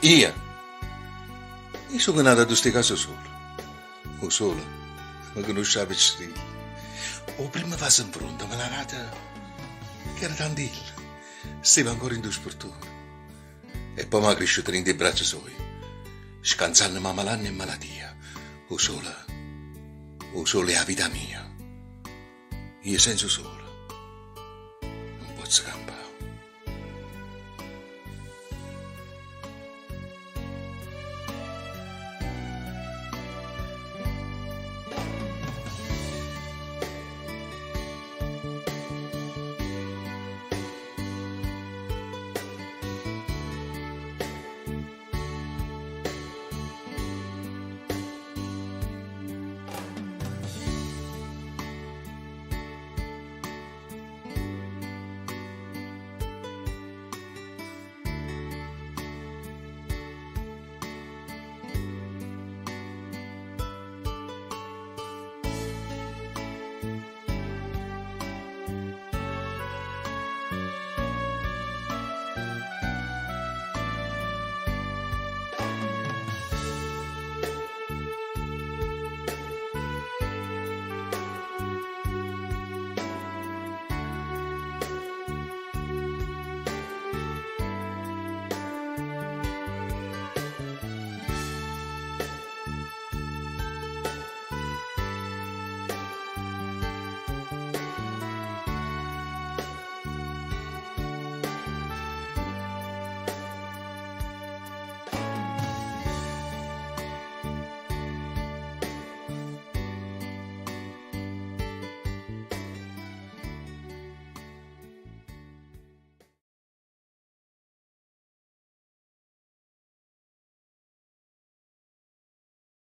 Io? Io songo nato addo sta 'e casa 'o sole. 'O sole me cunosce 'a piccerillo. 'O primmo vaso 'nfronte me l'ha dato che era tantillo. Steva ancora 'int' 'o spurtone. E po' m'ha crisciuto dint' 'e braccia soje, scanzanneme 'a malanne e malatia. 'O sole, 'o sole è 'a vita mia. Io senza 'o sole nun pozzo campà.